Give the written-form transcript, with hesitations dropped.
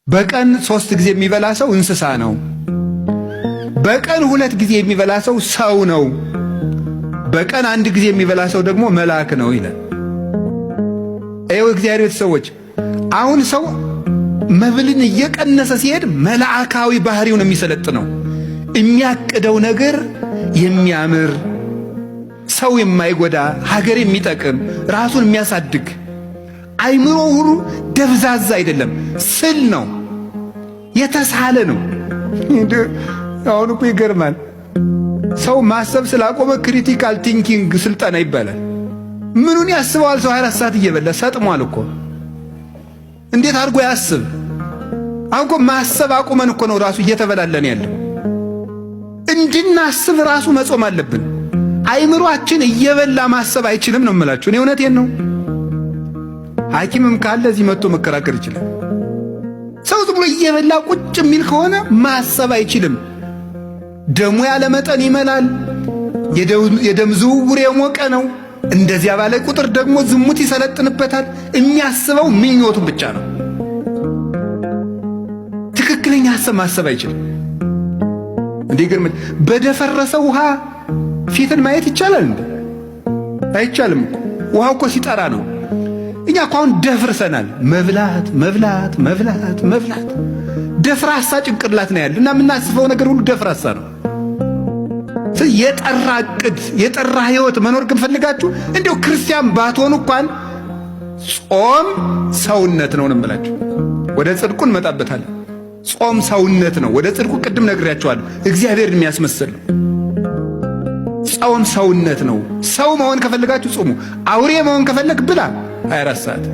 በቀን 3 ጊዜ የሚበላ ሰው እንስሳ ነው። በቀን 2 ጊዜ የሚበላ ሰው ሰው ነው። በቀን 1 ጊዜ የሚበላ ሰው ደግሞ መልአክ ነው ይላል። ይኸው እግዚአብሔር ቤተሰቦች፣ አሁን ሰው መብልን እየቀነሰ ሲሄድ መልአካዊ ባህሪውን የሚሰለጥነው፣ የሚያቅደው ነገር የሚያምር፣ ሰው የማይጎዳ፣ ሀገር የሚጠቅም፣ ራሱን የሚያሳድግ፣ አይምሮ ሁሉ ደብዛዛ አይደለም፣ ስል ነው፣ የተሳለ ነው። አሁን እኮ ይገርማል። ሰው ማሰብ ስላቆመ critical thinking ስልጠና ይባላል። ምኑን ያስበዋል? ሰው 24 ሰዓት እየበላ ሰጥሟል እኮ። እንዴት አድርጎ ያስብ? አሁን እኮ ማሰብ አቁመን እኮ ነው ራሱ እየተበላለን ያለው። እንድናስብ ራሱ መጾም አለብን። አይምሮአችን እየበላ ማሰብ አይችልም ነው የምላችሁ። እኔ እውነቴን ነው። ሐኪምም ካለ እዚህ መጥቶ መከራከር ይችላል። ሰው ዝም ብሎ እየበላ ቁጭ የሚል ከሆነ ማሰብ አይችልም። ደሙ ያለ መጠን ይመላል። የደም ዝውውር የሞቀ ነው። እንደዚያ ባለ ቁጥር ደግሞ ዝሙት ይሰለጥንበታል። የሚያስበው ምኞቱን ብቻ ነው። ትክክለኛ ሐሳብ ማሰብ አይችልም። እንዴ ግርም፣ በደፈረሰ ውሃ ፊትን ማየት ይቻላል እንዴ? አይቻልም እኮ። ውሃው እኮ ሲጠራ ነው። እኛ እኮ አሁን ደፍርሰናል። መብላት፣ መብላት፣ መብላት፣ መብላት። ደፍራሳ ጭንቅላት ነው ያለ እና የምናስበው ነገር ሁሉ ደፍራሳ ነው። የጠራ እቅድ፣ የጠራ ህይወት መኖር ግን ፈልጋችሁ እንደው ክርስቲያን ባትሆኑ እንኳን ጾም ሰውነት ነው ነው የምላችሁ። ወደ ጽድቁ እንመጣበታለን። ጾም ሰውነት ነው። ወደ ጽድቁ ቅድም ነግሬያችኋለሁ። እግዚአብሔርን የሚያስመስል ነው። ጾም ሰውነት ነው። ሰው መሆን ከፈለጋችሁ ጹሙ። አውሬ መሆን ከፈለግ ብላ 24 ሰዓት።